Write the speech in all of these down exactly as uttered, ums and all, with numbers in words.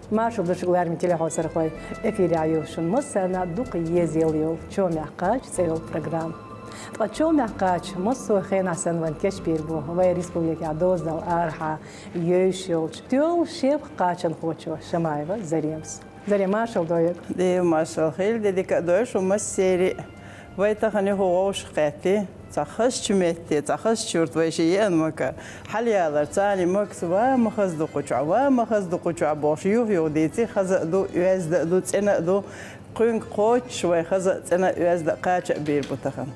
Маршал ду шуга, лараме телехьовсархой! Эфирехь ю шун массарна дукха еза йолу «Чомехь кхача» цӀе йолу программа. Ткъа «Чомехь кхача» массо а хенахь санна вайн кечбийр бу вайн республикехь дозанал арахьа йовзуш йолчу тоьлла шеф-кхачанхочо Шамаева Заремас. Зарем, маршалла дойла. Дела маршалла хуьлда, дика а дойла шун массеран а. Вай тахана юха вовшах кхетти. Цхьа хазачу метте, цхьа хазачу юрта вай шиъ еана Мака. Хьалаялар царна Макас: «Ва, ма хаза ду кху чохь, ва, ма хаза ду кху чохь», — бохуш, юх-юха дийци, хаза а ду, оьзда а ду, цӀена а ду. Кхуьнга кхоччуш вай хаза а, цӀена а, оьзда а, кхача а бийр бу тахана.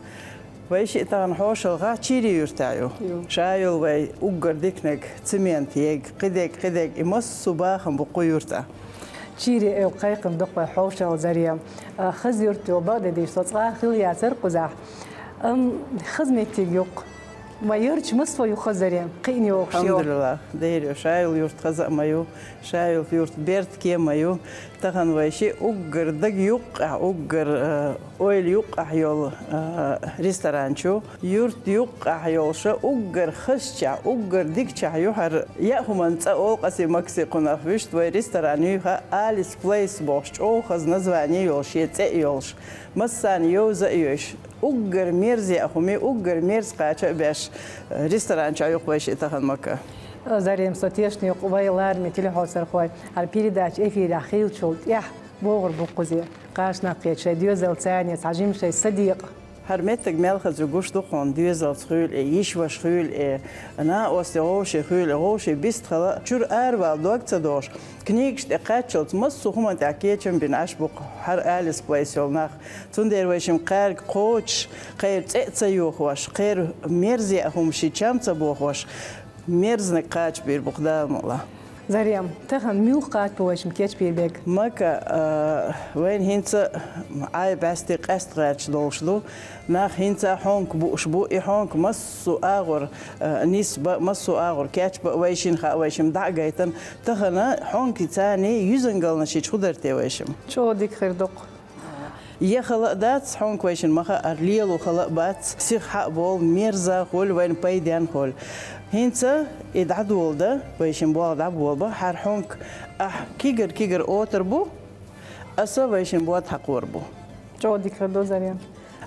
Вай шиъ тахана хьошалгӀахь Чири-Юртахь ю. Ю. Ша йолу вай уггар диканиг, цемент ег, кхидерг, кхидерг, и массо а бахам бу кху юртахь. Чири эвла кхайкхина дукха вай хьошалгӀа, Зарем. А, хаза юрт йолу бакъдерг дийцича, со цкъа а хилла яцара кхузахь. Амма хаза меттиг ю-кх. Вай ярташ массо а ю хаза, Зарем, кхиъна йогӀуш ю. Алхьамдулиллах, дера ю, ша йолу юрт хаза а ма ю, ша йолу юрт беркате а ма ю. Тахана вай шиъ уггар дага юккъехь, уггар, а, ойла юккъехь йолу, а, ресторан чу, юрт юккъехь йолуш, уггар хазачохь, уггар дикачохь ю хӀара. Яа хӀуманна цӀа олу, къаси-макси кхунах вуьшта, вай ресторан юй хӀара, Alice Place бохуш, чӀогӀа хаза название йолуш, шен цӀе а йолуш. Массарна йовза а йовзуш, уггар мерза яа хӀума, уггар мерза кхача а беш, ресторан чохь ю-кх вай шиъ тахана Мака. Зарем, со тешна ю-кх, вай лараме телехьовсархой, хӀара передача эфирехь хиллачул тӀаьхьа богӀур бу кхузахь. Кхачанхой кхетча, шайн доьзалца, царна цхьа жимма шайн садекъа. ХӀара меттиг мел хаза ю гуш ду хьуна, доьзалца хуьлу и, йиша-ваша хуьлу и, накъостий, вовший хуьлу и, вовший бистхила, чуьра аравала дог ца догӀуш. Книгаш тӀе кхаччалц массо а хӀуманна тӀехь кечам бина Ӏаш бу-кх хӀара Alice Place йолу нах. Цундела вай шимма кхаьрга кхочуш, кхеран цӀе а ца йохош, кхеран мерза яа хӀума ши чам ца бохош, мерзаниг кхача бийр бу-кх, Дала мукъ лахь. Зарем, тахана муьлха кхача бу вай шимма кечбийр берг? Мака, а, вайна хӀинца а Ӏай-бӀаьсти къаьста гӀерташ долуш ду. Нах хӀинца а хьонка бууш бу. И хьонка массо а агӀор, а, нисба, массо а агӀор кечба, вай шина хаьа, вай шимма дӀа а гайтина. Тахана хьонкий царний юьззина галнаш йича хӀун дара те вай шимма? ЧӀогӀа дика хир ду-кх. Я хала а дац, хьонка вай шимма ма хаьара, лело хала а бац, сиха хьа а болу, мерза а хуьлу, вайна пайденна хуьлу. ХӀинца и дӀадоладан, вай шимма болх дӀаболабан, хӀара хьонка ахь кигара-кигара отар бу, аса вай шимма бод хьакхор бу. ЧӀогӀа дика хир ду, Зарем.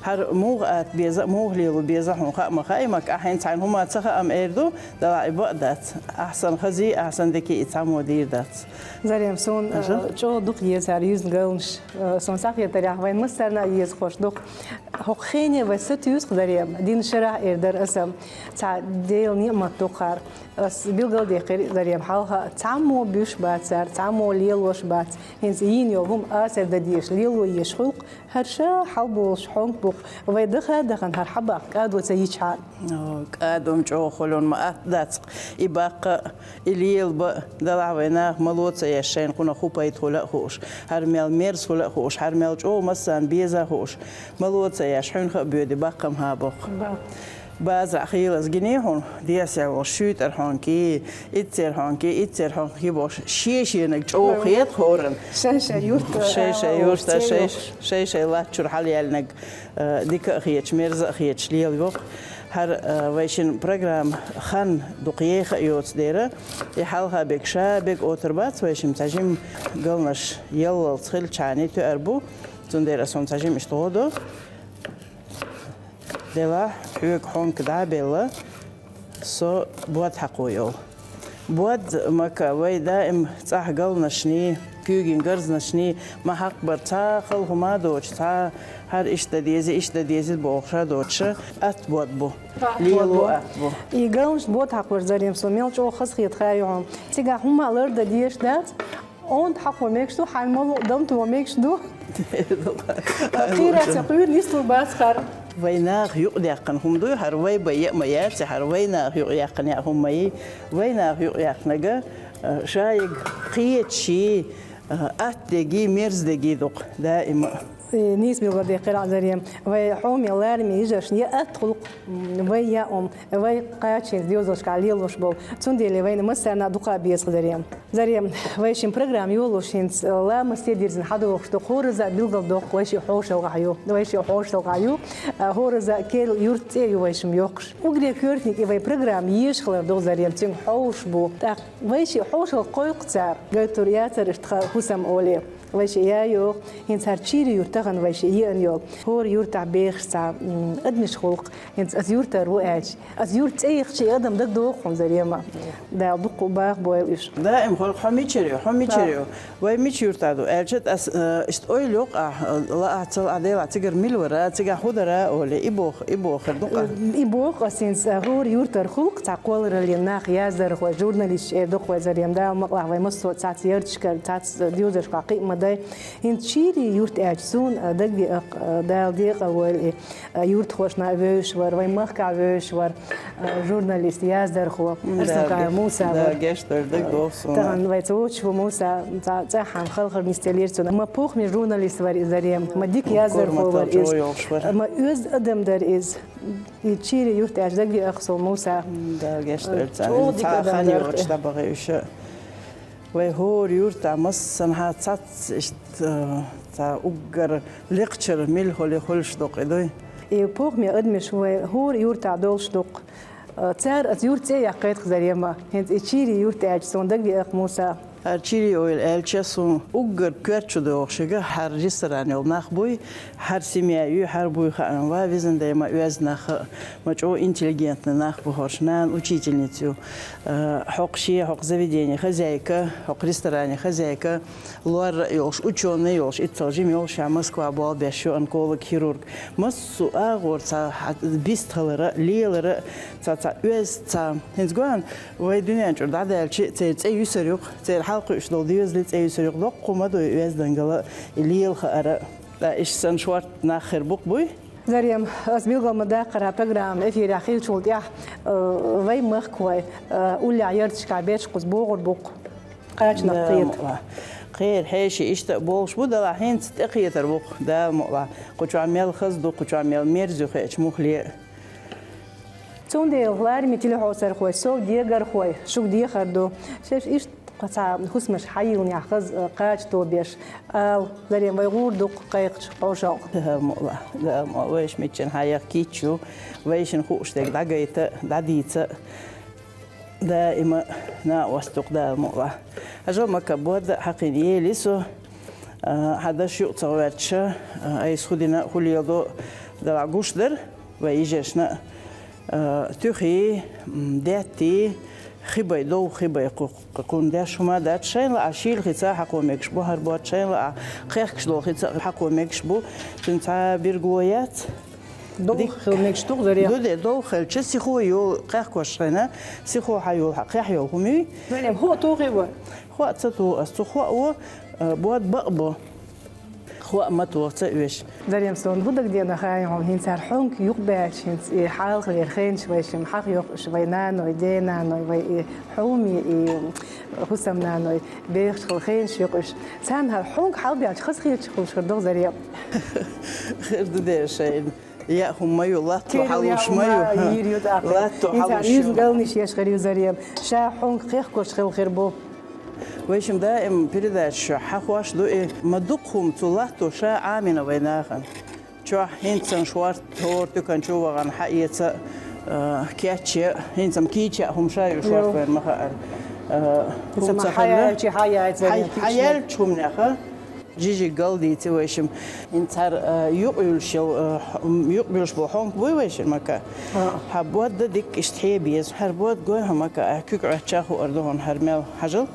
ХӀара муха ата беза а, муха лело беза а хьуна хаьа ма хаьа, Мака, ахь хӀинца хьайна хӀума ца хаьа-м эр ду, делахь и бакъ дац. Ахь санна хазий, ахь санна дикий и цхьаммо дийр дац. Зарем, суна, Аша? э, чӀогӀа дукха еза хӀара юьззина галнаш. Э, суна схьахетарехь, вайн массарна а езахош ду-кх. ХӀокху хене вай сатуьйсу-кх, Зарем, дийнна шарахь эр дара аса. Цхьа Делан ниӀмат ду-кх хӀара. Ас билгалдаьккхира, Зарем, хьалха цхьаммо буьйш бац цара, цхьаммо лелош бац. ХӀинца йийна йолу хӀума асар дан дезаш, лело езаш хуьлу-кх. ХӀара ша хьалаболуш хьонка бу-кх, вай даха а дахана хӀара хьабаккха кӀадо ца йичхьа. О, кӀадо-м чӀогӀа хуьлу, ма атта дац-кх и баккха а, и лелабан а, делахь вай наха мало ца еш, шайна кхунах хӀун пайда хуьлу а хууш, хӀара мел мерза хуьлу а хууш, хӀара мел чӀогӀа массарна беза а хууш, мало ца еш, хьуьнха а боьду и баккха-м хӀун бу-кх. База хийлаза гиний хьуна, десехь волуш шуьйтӀара хьонкий, иццера хьонкий, иццера хьонкий бохуш, шен-шениг чӀогӀа хета хӀоранна. Шай-шай юрта, Шай-шай юрта, шай-шай латта чуьра хьалаяьллинарг, э, дика а хеташ, мерза а хеташ лелайо-кх. ХӀара, э, вай шина программа хан дукха еха а йоцу дера, и хьалха берг, ша берг отар бац вай шимма, цхьа жимма галнаш яллалц хилчхьана тоьар бу, цундела ас хьуна цхьа жимма иштта гӀо до. Делахь, хьоьга хьонка дӀа а белла, со бод хьакхо йолу. Бод, Мака, вай даим цӀахь галнашний, куьйгийн гарзнашний ма хьакхабар, цхьа хала хӀума а доцуш, цхьа хӀара иштта дан деза, иштта дан деза бохуш а доцуш, атта бод бу. Лело атта бу. И галнаш бод хьакхор, Зарем, со мел чӀогӀа хазахета хаа ю хьуна. Цигахь хӀумма а лардан дезаш дац, онда хьакхо мегаш ду, хьайн мало а дамто мегаш ду. Кхийраций кхуьйра нислур бац хӀара. Вай наха юкъадаьккхина хӀума дуй хӀара, вай бен яа ма яц и хӀара, вай наха юкъаяьккхина яа хӀума ма йий. Вай наха юкъаяьккхинарг, э, шайга кхеташий, э, атта дегий, мерза дегий ду-кх даима а. Э, нийса билгалдаьккхира Ӏа, Зарем. Вай хьоме лараме йижаршна я атта гӀулакх, м, вай яа хӀума, вай кхаччалца дезалашка лелош бола. Цундела вайна массарна а дукха беза, Зарем. Зарем, вай шин программа йолуш хӀинца, э, ламасе дирзина хьадохуш ду, хӀораза а билгалдоккху вай шиъ хьошалгӀахь ю, вай шиъ хьошалгӀахь ю, э, хӀораза а керла юрт цӀе ю вай шин йоккхуш. Уггаре коьртаниг и вай программа езаш хилар ду, Зарем, цуьнга хьовш бу. ТӀаккха вай шиъ хьошалгӀа кхойкху цара, гайтур яцара иштта ха-, хӀусам олий. Вай шиъ я йоху, хӀинца хӀара чийри юрт тахана вай шиъ еана йолу. ХӀора юртахь бехаш цхьа, м, адамаш гӀулакх, хӀинца аса юртара ву аьлча. Аса юрт цӀе яхча, и адам дагадогӀу хьуна, Зарема. Дала дуккха бахбойла уьш. Даим хӀора хьо мичара ю, хьо мичара ю? Вай мича юртахь ду аьлча, аса, э, иштта ойла йоккху ахь, э, лаахь, ца лаахь, делахь, цигара мила вара, цигахь хӀун дара, олий, и боху, и бохура ду-кх ахь. И боху аса хӀинца, э, хӀора юртара гӀулакх цхьа кхоллараллин нах, яздархой, журналисташ эр ду-кх вай, Зарем, Дала мукъалахь вай массо а цхьацца ярташкара, цхьацца дезалашкахь кхиа ма дай. ХӀинца чийри юрт аьлча, суна, а, дагавеа, а, Дала декъал войла и, а, юртахошна а вевзаш вара, вайн махкахь вевзаш вара, а, журналист, яздархо. Арсанкаев Муса вара. Да, гечдойла дагадогӀу суна. Тахана вайца воцуш ву Муса, цӀа-, цӀахьана халхар нисделира цунна. Ма похӀма журналист вара иза, Зарем, ма дика яздархо вара иза. Ма оьзда адам дара иза. И чийри юрт аьлча дагавеа суна Муса. Да, гечдойла царна. ЧӀогӀа дика адам дара. Хан йоцуш дӀабахи уьш. Вай хӀора юртахь массанхьа цхьацца иштта, э, цхьа уггар лекхачара мила хуьлий хуьлуш ду-кх и, дуй? И похӀме адамаш вай хӀора юртахь долуш ду-кх. Э, цара аса юрт цӀе яккхийта-кх, Зарема. ХӀинца и чийри юрт аьлча, суна дагавеа-кх Муса. ХӀара чийри ойла аьлча, суна уггар коьрта чу догӀуш ерг хӀара ресторан йолу нах буй, хӀара семья юй, хӀара буй хаам, ва везан Дела, ма оьзда нах а, ма чӀогӀа интеллигентный нах бу хӀорш. Нана учительница ю. Э, хӀокху шен, хӀокху заведенин хозяйка, хӀокху ресторанин хозяйка, лор а йолуш, учёный йолуш, иццал жима йолуш, ша Москва болх беш ю, онколог, хирург. Массо а агӀор цхьа хьа-, бистхилар а, лелар а, цхьа, цхьа оьзда, цхьа. ХӀинца гоьна вай дуьнен чуьра дӀадаьлча, церан цӀе юьсур ю-кх, церан хьалакхуьуш долу доьзалийн цӀе юьсур ю-кх, доккха хӀума дуй оьздангалла а, и лела хаар а. Ткъа иштта санна шортта нах хир бу-кх буй. Зарем, ас билгал ма даккхара программа эфирехь хиллачул тӀаьхьа, э, вай махкахой, э, уллехь ярташкахь берш кхуза богӀур бу-кх. Кхачанах кхета. Кхера хьеший иштта а болуш бу, делахь хӀинца тӀекхетар ву-кх, Дала мукъалахь. Кху чохь мел хаза ду, кху чохь мел мерза ю хиъча муххале а. Цундела лараме телехьовсархой, сов дегархой, шуьга дехар ду. Шаьш иштта кху цхьа хӀусамаш хьайиллинехь хаза, э, кхача тобеш, ала, Зарем, вай гӀур ду-кх кхайкхачу хьошалгӀа. Дала мукъалахь, Дала мукъалахь, вайша миччан хьаеха кийча ю, вайшинна хууш дерг дӀагайта а, дӀадийца а. Даима накъост ду-кх, Дала мукъалахь. Хьажал, Мака, бод а хьакхийна ели со, а, хьан даш юкъа ца гӀоьрташ, а, айса хӀун дина а, хӀун леладо а, делахь гуш дара вай йижаршна а. Э, туьхий, м, деттий, хи бай, довха хи бай кху-, кхунна деш хӀума дац, шайна лаахь шийла хица хьакхо мегаш бу хӀара бод, шайна лаахь кхехкаш долу хица хьакхо мегаш бу, цуьнан цхьа биргало яц. Довха хила мегаш ду-кх, Зарем? Ду де, довха хилча, сихо йолу, кхехкош шайна, сихо хьан йолу, хьан кхехь йолу хӀума юй? Зарем, хӀоъ тухий вай? ХӀоъ ца туху ас, цу хӀоъо, э, бод бакъ бу. ХӀоъ ма тоху, ца оьшу. Зарем, суна хӀун дагадеана хаьий хьуна, хӀинца хӀара хьонка юкъабаьлча, хӀинца и хьалхалера хенаш вайшимма хьахайоккхуш, вай наной, денаной, вай и хьоме, и хӀусамнаной, бехаш хила хенаш юкъа уьш. Царна хӀара хьонка хьалабаьлча, хаза хилча хуьлуш хир ду-кх, Зарем? Хир ду дера шайна. Яа хӀума ма ю, латто хьалуш ма ю. Йийр ю тӀаккха. Латто хьалуш ю. Иза галнаш еш хир ю, Зарем. Ша хьонка кхехкош хила хир бу. Вайшимма даим передачаш чохь хьахош ду и, ма дукха хӀума цу латто ша Ӏамийна вай нахана. Чохь хӀинца санна шорта, хӀора туькан чу вахана, хьаэца, а, кечъян, хӀинца-м кийча а хӀума ша ю шорта вайна ма хаара. А, хӀинца-м хӀума ца хьаяьлча, хьаяьлча, хьа-, хьаяьллачу хӀуманеха. Жижиг галдийци вайшимма. ХӀинца хӀара, а, юкъ юьллуш йолу, а, хьо-, м, юкъ буьллуш болу хьонка буй вайшимма, Мака? ХӀа. Хьан бод дан дикка иштта хье беза. ХӀара бод гой хьо, Мака, а, куьг Ӏоьттича хуур ду хьуна хӀара мел. Хьажал.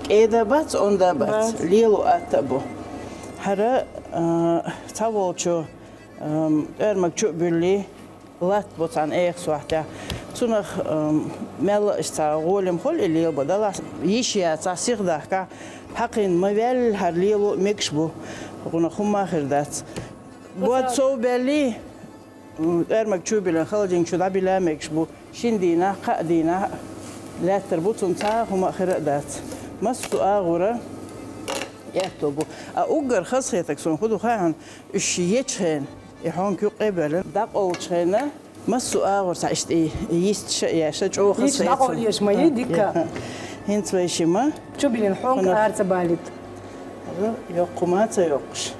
КӀеда бац, онда бац. Бац. Лело атта а бу. ХӀара, а, цхьаволчу, ам, тӀоьрмаг чу а буьллий, латта бу цхьана эха сохьтехь. Цунах, ам, мелла а иштта цхьа гӀоле-м хуьлу и лелабан, делахь йиш яц, цхьа сиха дахкахь, хьакхийна ма ваьлла, хӀара лело а мегаш бу. ХӀунах хӀумма а хир дац. Бод сов баьллий, м, тӀоьрмаг чу а биллина, холодильник чу дӀабилла а мегаш бу. Шина дийнахь, кхаа дийнахь а лаьттар бу, цунна цхьа а хӀума а хир а дац. Массо а агӀора Аьттув бу. А уггар хазахетарг сона фу ду хаьий хьона, уьш ечу хенахь, и хьонка юккъе а бевлла, дӀакъовлучу хенахь, массо а агӀор цхьа иштта и йист ша а еш, чӀогӀа хазахета сона. Дакъовлуш ма ю дика. ХӀинца вай шима. Чубилина хьонка ара ца балийта. Йоккха хӀума а ца йоккхуш.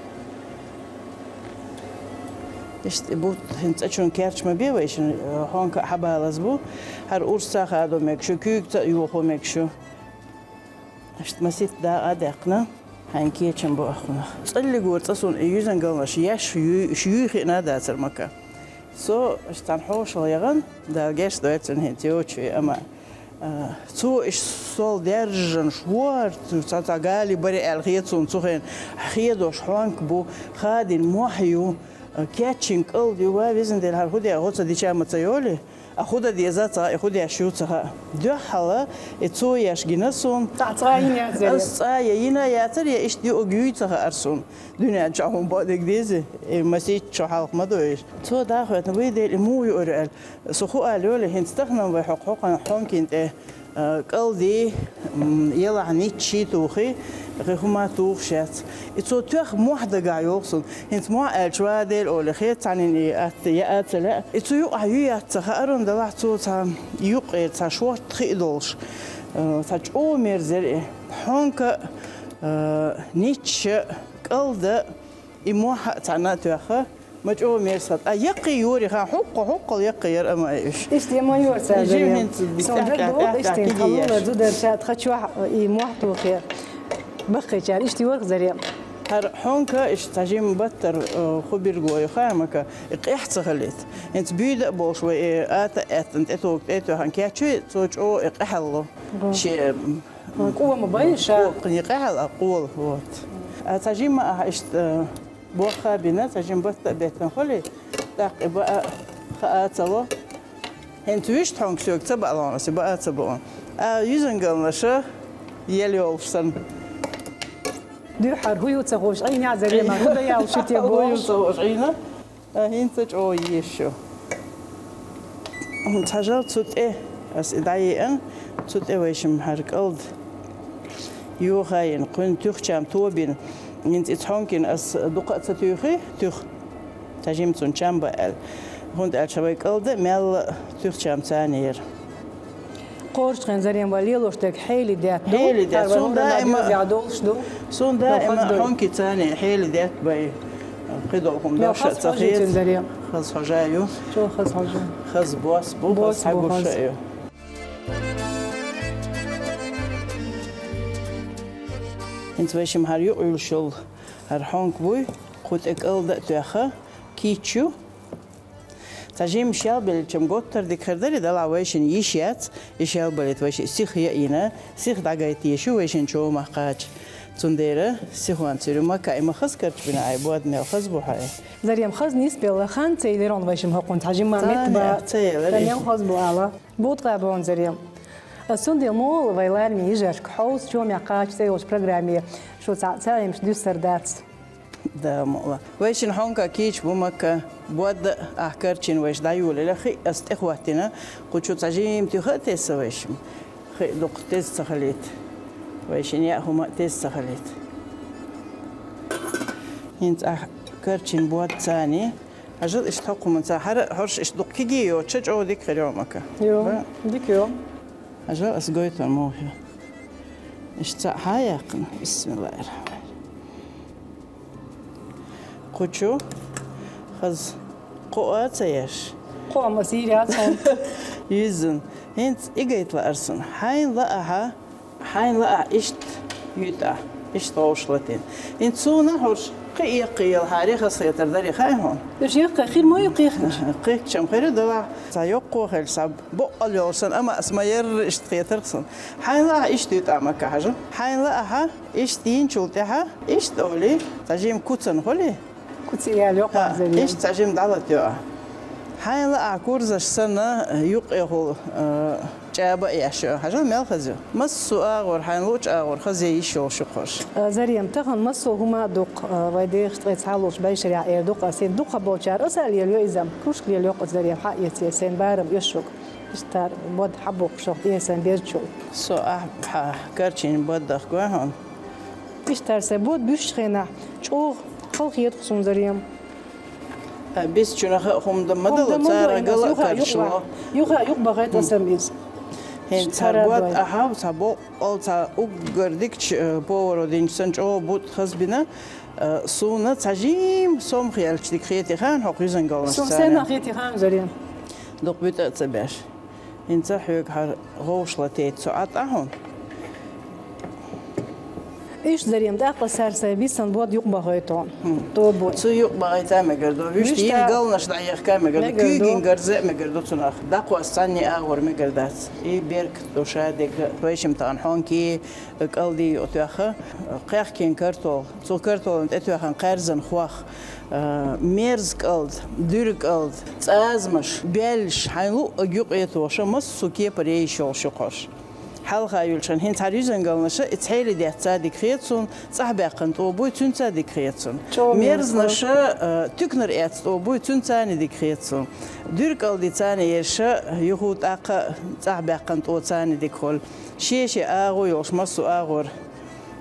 Иштта и бу, хӀинца цкъачунна керча ма бе вайшинна, э, хьонка а хьабалаза бу. ХӀара урс ца хадо мегаш ю, куьйга ца йохо мегаш ю. Иштта масийтта дакъа а даьккхина, хьайна кечам бу ахь хьуна. ЦӀаллигора цкъа сона и юьззина галнаш еш юй, уьш юй хиъна а дацара мака. Со иштта цхьана хьошалгӀа яхана, Дала гечдойла цунна хӀинца йоцуш ю, амма, а, цо иштта сол даьржина шорта, цхьа-цхьа гали баре аьлла хета суна цу хенахь, хедош хьонка бу, хадийна мохь ю, а, кечйина кӀалд ю, ва, везан Дела, хӀара хӀун де, хӀо ца дича ма ца йолий? А хӀун дан деза ца хаьа, и хӀун деш ю ца хаьа. Дуьххьал и цо еш гина суна. Цхьа цкъа йина яцара? Ас цкъа я йина яцара, я иштта юург юй ца хаьара суна. Дуьнен чохь хӀума бакъдерг деза, и масийтта шо хьалха ма ду уьш. Цо дӀахӀоьттина, вай Дела, и муха юур ю аьлла. Со хӀун ала йолий, хӀинца тахана вай хьо-, хьокхуьнан, хьонкин тӀе, а, кӀалдий, м, елахь нитт ший тухий, кхин хӀума тухуш яц. И цо тоьхна мохь дагахь йолу суна. ХӀинца мохь аьлча, ва Дела, олий, хета цхьаннан и атта яа а ца лаьа. И цу юкъахь юй яц ца хаьара, хӀунда аьлча цо цхьа юккъера цхьа шорта хи а долуш, э, цхьа чӀогӀа мерза яра и. Хьонка, э, нитт шо, кӀалд а, и мохь а цхьаьна а тоьхна, ма чӀогӀа мерза хилла. А яккхий йора хан, хьукху-хьукхул яккхий яра, амма и уьш. Иштта ма йора цара. Жима хӀинца сон тӀаьхьа, даг тӀаьхьа, боху, тӀаьхьа, иштта тӀаьхьа хьалула кхидийш. Зударша тха чохь и мохь тухий. Баккхийчара иштта йора-кх, Зарем. ХӀара хьонка иштта цхьа жима баттара, э, хӀун билгало ю хаьий мака, и къехь ца хилийта. ХӀинца буьйда а болуш вай, э, ата а аьттина, тӀетогу тӀе а тоьхна кечйой, цо чӀогӀа и къехьалла. Го. Шен, м, го, къома бай ша. Го, кхин къехьалла, а къола, вот. А цхьа жимма ахьа иштта, э, бохха а бина, цхьа жима батта а беттина хуьлий, тӀаккха и баа хаа ца ло. ХӀинца вуьшта хьонка соьга ца баа лоруш, и баа ца баа. А юьззина галнаша ел йолуш санна. Дуьххьара хӀун ю ца хууш, Ӏийна а, Зарема, хӀун дан ялуш ю те бохуш. ХӀун ю ца хууш, Ӏийна? А, хӀинца чӀогӀа езаш ю. Цхьажал цу тӀе, ас и дӀаеана, цу тӀе вайшимма хӀара кӀалд йохайина, кхуьнан туьхчам тобина. ХӀинца и цхьонкина ас дукха а ца туьйхи, туьха. Цхьа жима цунна чам бан аьлла. ХӀунда аьлча вай кӀалд а, мел а туьхчам царна яра. Кхочушхен, Зарем, вай лелош дерг хьели детта ду. Хьели детта. Суна даима, долуш ду. Суна даима хьонки царна хьели детта бай. Кхидолу хӀума дош а ца хеза. Хаза хьожа ю. Чо хаза хьожа? Хаза бос бу, бос хаза бу, хьагуш а ю. ХӀинца вайшимма хӀара юкъа юьллуш йолу хӀара хьонка буй, кху тӀе кӀалд а тоьхна, кийча ю. Цхьа жимма шел беллачам готтар дика хир дарий, делахь вайшинна йиш яц, и шел балийта вайшиъ сиха яийна, сиха дӀагайта езаш ю вайшинна чомах кхача. Цундела сихонца йир ю мака, и ма хаза карча бина, ай, бод мел хаза бу хьай. Зарем, хаза нисбелла хан ца елира вайшимма хӀокхунна цхьа жимма метта ба. Ца елира. Ца мел хаза бу ала. Бутха бон, Зарем. Ас цундела муха вай лараме йижаршка хьовса чомах кхача цӀе йолчу программе шу цхьа цаӀемаш дуьссур дац. Да, мула. Вайшинна хьонка кийча бу мака, бод а ахь карчийна вайша дӀайолийла, хи а ас тӀехӀоттийна, кху чу цхьа жимма туьха а тесна вайшимма. Хи а дукха теза ца хилийта. Вайшинна яа хӀума а теза ца хилийта. ХӀинца ахь карчийна бод царний. Хьажал иштта хӀокху хӀуманца хӀара а хӀорш иштта дукха кегий йоцуша чӀогӀа дика хир ю мака. Йо, дика ю. Хьажал ас гойтун муха ю. Иштта цхьаъ хьа а яьккхина. Бисмиллахиррахманиррахим. Кху чу хаза кхоа а ца еш. Кхоа ма сийр яц хьуна. Юьззина. ХӀинца и гайта лаьара суна. Хьайна лаахьа, хьайна лаахьа иштта юьтӀа, иштта вовшах латийна. ХӀинца суна хӀорш кхин а яккхий ялахьара хазахетар дарий хаьий хьуна? Уьш яккхий хир ма ю кхехкача. Кхехкачам хир ю, делахь цхьа йоккхо хилча, цхьа боккъал йолуш санна, амма ас ма-ярра иштта хетара суна. Хьайна лаахьа иштта юьтӀа мака хьажа. Хьайна лаахьа иштта йинчул тӀаьхьа, иштта олий, цхьа жимма куцана хуьлий? Куьца яьлла йоккха хӀа, зерья. Иштта цхьа жимма дӀалатайо ахь. Хьайна лаахь курзаш санна, юккъехула, а, чӀаба а еш ю. Хьажал мел хаза ю. Массо а агӀор, хьайна луучу агӀор хаза йиш йолуш ю хӀорш. А, Зарем, тахана массо а хӀума а дукха, а, вай дехаш цкъа цхьалуш байшарехь эр ду-кх ас. ХӀинца дукха болчара аса а лелайо иза. Кружка лелайо-кх ас, Зарем, хьаэца, сайн барам оьшу шуьга. Иштта бод хьабоккхуш йолу тӀе сайн берчул. Со ахь хьан карчийна бод дахка гой хьуна. Иштта сай бод буьсчу хенахь чӀогӀа хала хеташ суна, Зарем. А, бисчунах а хӀума дан ма дало, цара гала а карчало. Юха юкъа бахайта сан иза. ХӀинца цхьа бод ахьа, цхьа боккъал, цхьа уггар дикачу, э, поваро динчу санна чӀогӀа бутт хазбина, э, суна цхьа жимма сомха яьлча дика хетий хьуна хӀокху юьзангалнаш царна? Суна сенах хетий хьуна, Зарем? Дукха буьтӀа а ца беш. ХӀинца хьоьга хӀара гӀовшалла тейта со Ӏа тӀе хьуна. Иштта, Зарем, тӀаккха сара сай бисан бод юкъа бахайта хьуна. ТӀо бод. Цу юкъа бахайта мегар ду. Вуьшта йина галнаш дӀахьехка мегар ду. Куьйгин гарза а мегар ду цунах. ДӀакхосса цхьанне агӀор мегар дац. И беркат ду ша дерг. Вайшимма тахана хьонкий, кӀалдий юкъа тоьхна. Кхехкина картол. Цу картолан тӀе тоьхна кхаьрзина хох. А, мерза кӀалд, дуьра кӀалд, цӀазамаш, баьллаш, хьайна луъург юкъа тохуш, массо а кепара ейш йолуш ю хӀорш. Хьалха юьллучу хенахь хӀинца хӀара юьзангалнаша и цхьаьна детташ дика хета суна, цӀахь баьккхина тӀо буй, цуьнца дика хета суна. Мерзанаша, а, туьканара эцна тӀо буй, цуьнца а дика хета суна. Дуьра кӀалдица а ерш юха тӀаккха цӀахь баьккхина тӀоца а дика хуьлу. Шен-шен агӀо йолуш массо а агӀор.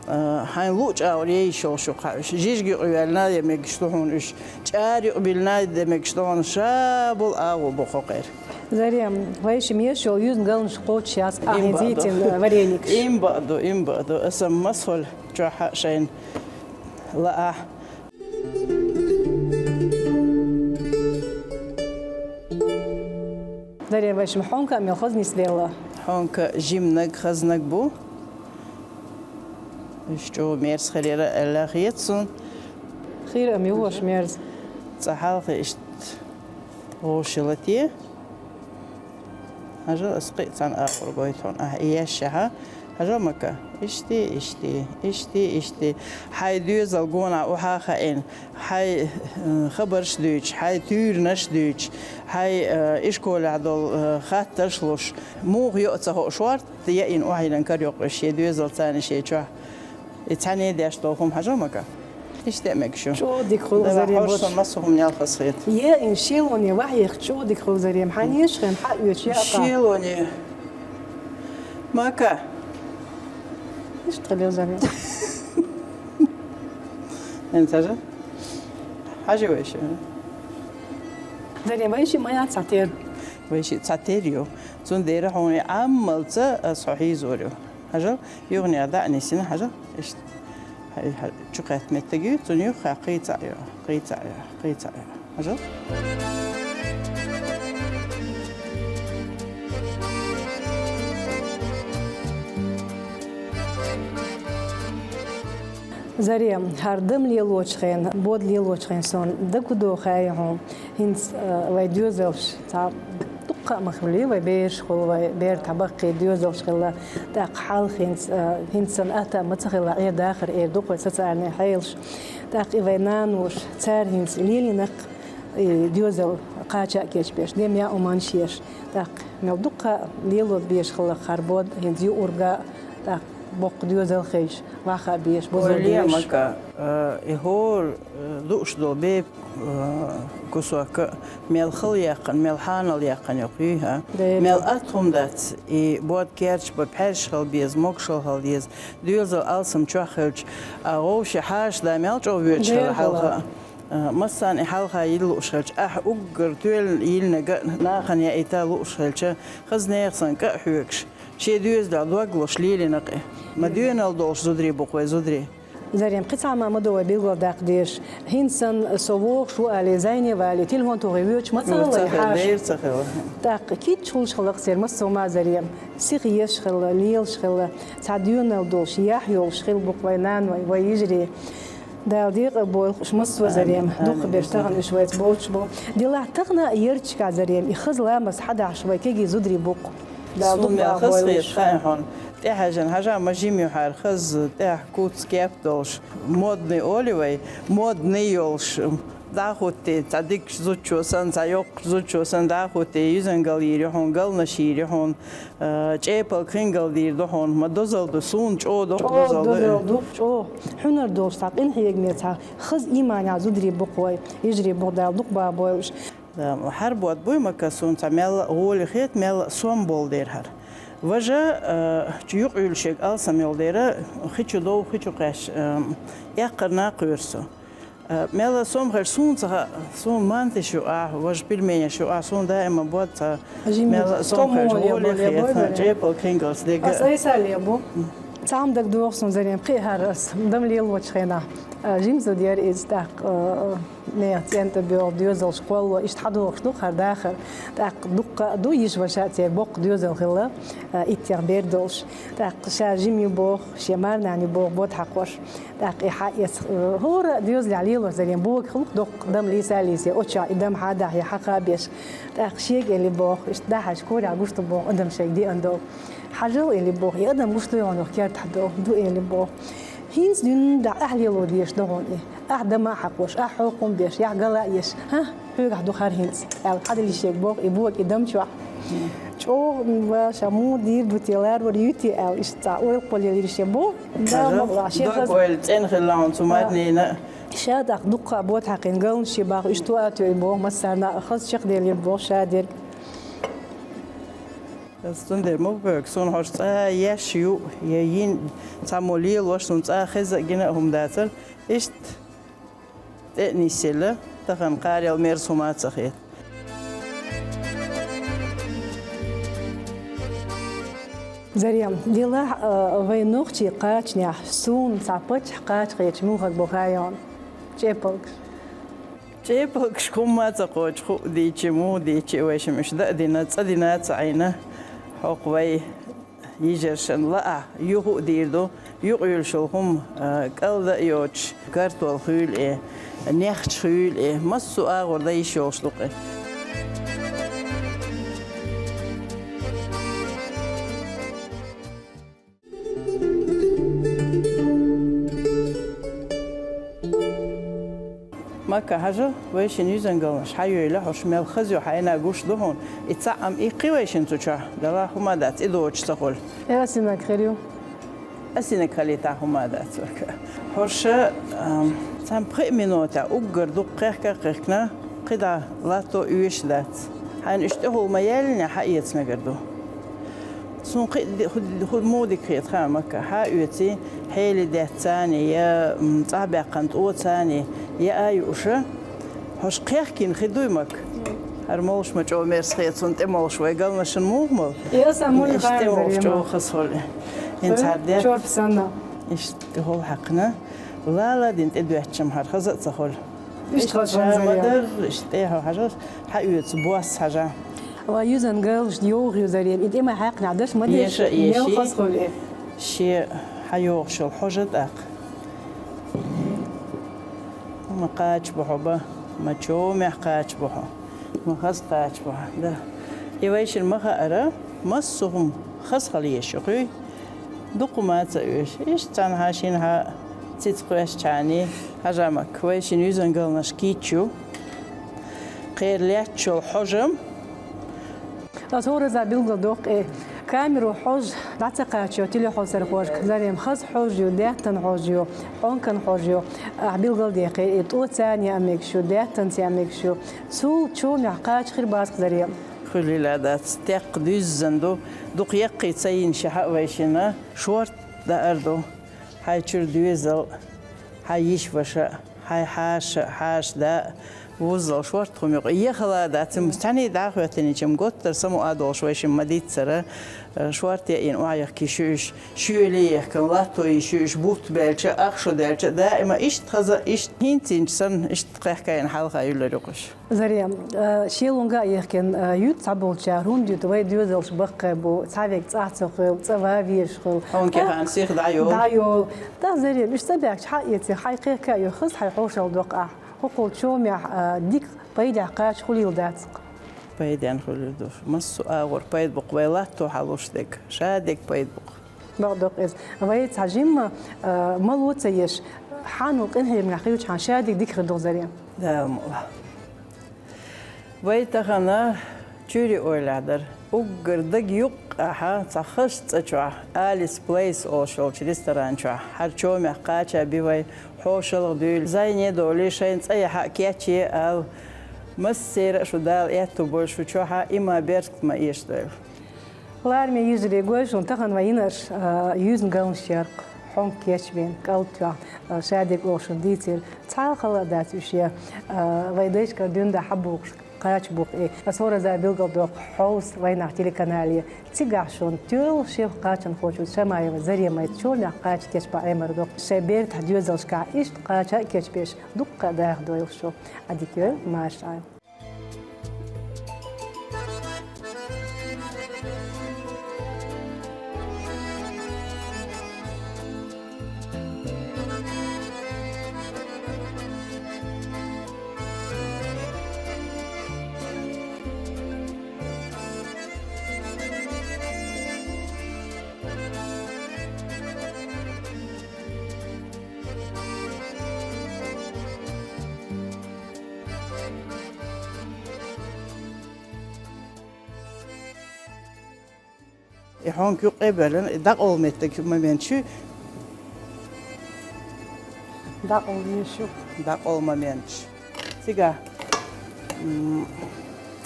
А, хьайна луъучу агӀор ейш йолуш ю хӀорш. Жижиг юкъа йоьллина я мегаш ду хьуна уьш. ЧӀара юкъа биллина я мегаш ду хьуна, ша болу агӀо бу хӀокхуьнан. Зарем, вайшимма еш йолу юьзангалнаш кхочуш яц ахь хӀинца йийцина вареникаш. Имба а ду, имба а ду. Аса массо а чохь а шайна лаахь. Зарем, вайшимма хьонка а мел хаза нисделла? Хьонка жиманиг, хазниг бу. Уьш чӀогӀа мерза хир яра аьлла хета суна. Хир а ма ю хӀорш мерза. Цкъа хьалха иштта гӀошалла те. Хьажал, ас кхин а цхьана агӀор гойту хьуна. Ахь и еш шаьхьа. Хьажал, Мака. Ишти, ишти, ишти, ишти. Хьайн доьзал гонах охьа а хаийна. Хьайн, э, хабарш а дуьйцуш, хьайн туьйранаш а дуьйцуш, хьайн, э, ишколехь долу, э, хаттарш а луш. Муха йо а ца хууш, шорта яийна охьайиллина карайоккху уьш шен доьзалца а, шен чохь. И цхьаьна деш долу хӀума, хьажал, Мака. Иштта а мегаш ю. ЧӀогӀа дика хуьлу, Зарем, хӀорш сан массо а хӀуманал хазахета. Е, ин шелоне вахьех чӀогӀа дика хуьлу, Зарем. Хьан еш хен хьан оьцу яа кха? Шелоне. Мака. Иштта хилла, Зарем. ХӀинца хьажа? Хьажи вайши. Зарем, вайши ма яц цхьа тера. Вайши цхьа тера ю. Цундела хьуна и Ӏаммалца ас хьо хьийзор ю. Хьажал, юханехьа дӀа а нисйина, хьажал. Иштта. Хьай, хьай, чу кхетта меттиг ю, цунна юххе кхин цхьаъ ю, кхин цхьаъ ю, кхин цхьаъ ю. Хьажал. Зарем, хӀара дам лелочу хенахь, бод лелочу хенахь суна дагадогӀу хьуна, хӀинца, а, вай доьзалш цхьа дуккха а ма хуьлий, вай бераш хуьлу, вай бер тхьабаккхий доьзалш хилла, тӀаккха хьалха хӀинца, а, хӀинца санна атта а ма ца хилла, Ӏер дахар эр ду-кх вай социальный хьелаш. ТӀаккха и вай наноша, цара хӀинца лелийнарг и доьзал кхача а кечбеш, дем яа хӀуманаш еш. ТӀаккха мел дуккха а лело безаш хилла хӀара бод, хӀинца юург а, тӀаккха боккха доьзал хилча, ваха а безаш, бузо а безаш. Мака, э, и хӀора, э, дууш долу бепиг, э, кусок а мел хала яьккхина, мел хьанал яьккхина йоккхуьй, хӀа? Мел атта хӀума дац, и бод керча бан пхьаьрша хила беза, могушалла хила деза, доьзал алсам чохь хилча, а, вовши хьаша да мел чӀогӀа воьдуш хилла хьалха. А, массарна и хьалха йилла лууш хилча, ахь уггар тоьлла йиллинарг а нахана яийта лууш хилча, хаза нехан санна кӀа а хьоьгуш, шен доьзалехь дог лозуш лелийнарг а. Ма доьналла долуш зударий бу-кх вай зударий. Зарем, кхин цхьа хӀума ма ду вай билгалдаккха дезаш. ХӀинца санна со вогӀуш ву алий, зӀене валий, телефон тухий воьдуш ма ца хилла и хьаша. ТӀаккха кийча хуьлуш хилла-кх церан массо а хӀума, Зарем. Сиха езаш хилла, лелаш хилла, цхьа доьналла долуш, яхь йолуш хилла бу-кх вай наной, вай йижарий. Дала декъал бойла-кх уьш массо а, Зарем. Амин, амин. Дукхахберш тахана уьш вайца боцуш бу. Делахь тахана а ярташкахь, Зарем, и хаза ламаз схьадахьаш вай кегий зударий бу-кх. Дала дукха бахьа бойла уьш. Суна мел хазахета хаьий хьуна? ТӀехьаьжна, хьажа, ма жима ю хьара, хаза, тӀехь куц кеп долуш, модный олий вай, модный йолуш. ДӀахӀуттий, цхьа дикачу зудчо санна, цхьа йоккхачу зудчо санна дӀахӀуттий, юьзангал йийр ю хьуна, галнаш йийр ю хьуна, а, чӀепалг хингал дийр ду хьуна, ма дозалла ду, суна чӀогӀа доккха дозалла ду. ЧӀогӀа дозалла ду, чӀогӀа. Хьуьнар долуш цхьа къинхьегаме, цхьа хаза ийманехь зударий бу-кх вай, йижарий бу-кх, Дала дукха бахьа бойла уьш. Да, хӀара бод буй, Мака, суна цхьа мелла а гӀоле хета, мелла а сом болу дера хӀара. Важа, э, чу юкъ юлшег алсам йол дера, хи чу дов, хи чу кхаьш, э, эккхар накъ юр со. Э, мела сом хер сун цаха, сун мантиш ю а, важ пельменеш ю а, сун даима бод ца. Жимма. Мела сом хер томоле жоле боле хет, бой, чепал кхингалс дега. Ас айса лебу. Цам даг дохсун зарем кхи харас, дам лелоч хена. Э, жимзу дер из так, э, Не, центр бёл, дёзал школа, ишт хадох дух хар дахар. Так, дукка, ду йиш ваша цер бок дёзал хила, э, иттер бер долш. Так, ша жим ю бох, ше марнани бох, бот хакош. Так, и ха ес, э, хора дёзал лило зарем бок, хлук док, дам лиса лисе, оча, и дам хада, я хака беш. Так, шег эли бох, ишт дахаш коря гушту бох, адам шег ди андо. Хажал эли бох, и адам гушту йонох керт хадо, ду эли бох. Хинц дюн да ахлило деш догон и. Ах дама хакош, ах хокум беш, я гала еш. Ха, хёгах духар хинц. Ал хадли шег бог и бог и дам чуа. Чо ва шаму дир бутелар вар юти ал ишта ойл коле лирише бо. Да могла шехаз. Ойл цен хилаун сумат нина. Шадах дукка бот хакин галн ши баг ишту атё и бо масарна хаз чек делир бо шадир. Астун дер мог бог сун хош ца яш ю я йин ца молил ваш сун ца хеза гина хум дацар. Ишт тӀе нисела, тахан къарел мерз хӀума ца хет. Зарем, дила, э, вай нухчи къачнях, сун ца пачхь къач хечмухаг бухайон. ЧӀепалгаш. ЧӀепалгаш хӀума ца кхочу ху дийчи, му дийчи, вай шимаш да дина, цӀа дина ца Ӏина. ХӀокху вай Йижаршан лаа юху а дийр ду, юкъ юьлшул хӀума, а, кӀалда а йоцуш, картол хуьйла и, нехча хуьйла и, массо а агӀор дан йиш йолуш ду-кх и. Макка, хьажа, вайшин юьзангалнаш хьайойла, хьуш мел хаза ю хьайна гуш ду хьуна. И цхьаъ-м иккхи вайшин цу чохь, дала хӀума дац, и доцуш ца хуьлу. Э, асинаг хир ю. Асинаг халийтахь хӀума дац вака. Хьуша, ам, цхьаьна пхи минота уггар дукха кхехка а кхехкна, кхидӀа латто оьшуш дац. Хьайна уьш тӀехула ма яьллине хьаэца мегар ду. Суна кхин а ди-, хӀу, хӀу муха дика хета хаьа, Макка, хьан оьций, хьели деттацани, я, м, цӀахь баьккхина тӀоцани, я а юуша, хьуш кхехкина хи дуй, Макка? ХӀара молуш ма чӀогӀа мерса хета, цунна тӀе молуш вай галнашна муха мала? Иштта молуш чӀогӀа хаза хуьлу. ХӀинца хӀара де. Чорпа санна. Иштта хӀула хьаькхна. Лала дина тӀе доьттачам хӀара хаза а ца хуьлу. Иштта ша ма дарра, иштта тӀе хьо хьажа, хьан оьцу бос хьажа. Ва юьзангалш йогӀу юзарем, и тӀе ма хьаькхна даш ма деш, еша, мел еши. Хаза хуьлу. Шен хьан йогӀуш йолу хьожа тӀаккха. Ма кхача бу хьо ба, ма чомехь кхача бу хьо, ма хаза кхача бу хьо, да. И вайшина ма хаьара, массо а хӀума хаза хила еш ю, кхуьй? Дукха ма ца оьшу. Иштта цхьаьнхьа-шинхьа цица кхоьссичхьаний, хьажа, Макка, вайшин юьзангалнаш кийча ю. Кхера лаьтташ йолу хьожа-м. Ас хӀораза билгалдоккху, э, камеро хьожа дӀа ца кхачо телехьо сара хьожа. Зарем хаза хьожа ю, даьттан хьожа ю, хьонкан хьожа ю. Ахь билгалдеккхи, э, тӀоцани а мегаш ю, даьттанци а мегаш ю. Цул чомехь кхача хир бац-кх зарем. Хуьлийла дац, теккха дуьззина ду, дукха яккхий ца йина шаьхьа а вайшина, шорта даар ду. Хьайн чуьра доьзал, хьайн йиш-ваша, хьайн хьаша, хьаша да, вуззал шорта хӀума юкъа. Ехала дац, цхьаьний дӀа а хӀоьттинчу-м, готтара самукъа а долуш вайшимма ма диццара, шорта яийна охьаяхкий шуьйш, шуьйли яхкан латто йиш юьйш, бутт баьлча, ах шо даьлча, даима иштта хаза, иштта хӀинцинчу санна, иштта кхехкайна хьалха юьллур ю-кх уьш. Зарем, э, шелунга а ехкина, э, юьту цхьаболчара, хӀунда юьту вай доьзалш баккхий бу, цхьа вег цӀахь ца хуьлу, цӀа ван везаш хуьлу. Хьуна кехана сиха дӀайолу. ДӀайолу. Да, Зарем, уьш ца баьхча, хьаэций, хьайн кхехка а ю, хаза хьайн хьошалла доккху ахь. ХӀокхул чомехь, э, дика пайдехь кхача хуьлийла дац-кх. Пайденна хуьлур ду. Массо а агӀор пайда бу-кх вай латто хьалуш дерг. Ша дерг пайда бу-кх. Бакъдоккху иза. Вай цхьа жимма, а, мало ца еш, хьанал къинхьегамехь хилчхьана шадерг дика хир ду-кх, Зарем. Дала мукъ лахь. Вай тахана чуьри ойлахь дара. Уггар даг юккъехьа цхьа хазачу цӀа чохь, Alice Place олуш йолчу ресторан чохь, хӀара чомехь кхача би вай, хьошалгӀа дуьйла, зӀене а долий, шайна цӀа яхьа а кечъе а ала, массеран а шу Дала аьтту бойла шу чохь а, иман, беркат ма эшадойла. Лараме йижарий, гой шуна, тахан вай йинарш, а, юьзна галнаш яр-кх, хьонка кечвенна, кӀалтӀехь, а, шадерг олуш шуна дийцира. Цхьа а хала а дац уьш я, а, вай дайшкара дуьнда хьабухуш кхача бу-кх и. Ас хӀоразза билгалдоккху хьовса вайнах телеканале. Цигахь шуна тоьлла шеф-кхачанхочо Шамаева Заремайта чоланехь кхача кечбан Ӏемар ду-кх. Шайн бертахь доьзалшкахь иштта кхача а кечбеш, дуккха а даха дойла шу. Ӏадика йойла, марша Ӏойла. И хьонка юккъе а бевлла, и дӀакъовла меттиг моменташ ю. ДӀакъовла йиш ю. ДӀакъовла моменташ. Цигахь, м,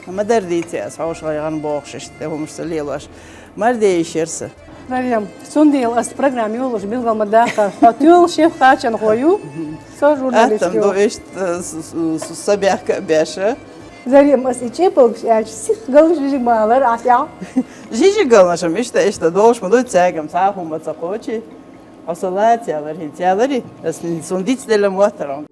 ма-дарра дийци ас, хьошалгӀа яхана бохуш, иштта тӀе хӀумаш ца лелош. Мара де йиш яра сан. Зарем, цундела ас программа йолуш билгал ма дахара, хьо тоьлла шеф-кхачанхо ю, со журналист ю. Аттам ду, иштта, с-, с-, с-, са бехка а беш. Зарем, ас и чӀепалгаш аьлча, сиха галнаш жижиг ма алара ахь тӀехь. Жижиг галнаш-м иштта, иштта долуш ма ду, цаьрга-м цхьа а хӀума ца кхочий. Хьо со лаца ялара хӀинца, яларий? Ас суна дицделла моттаргӀа.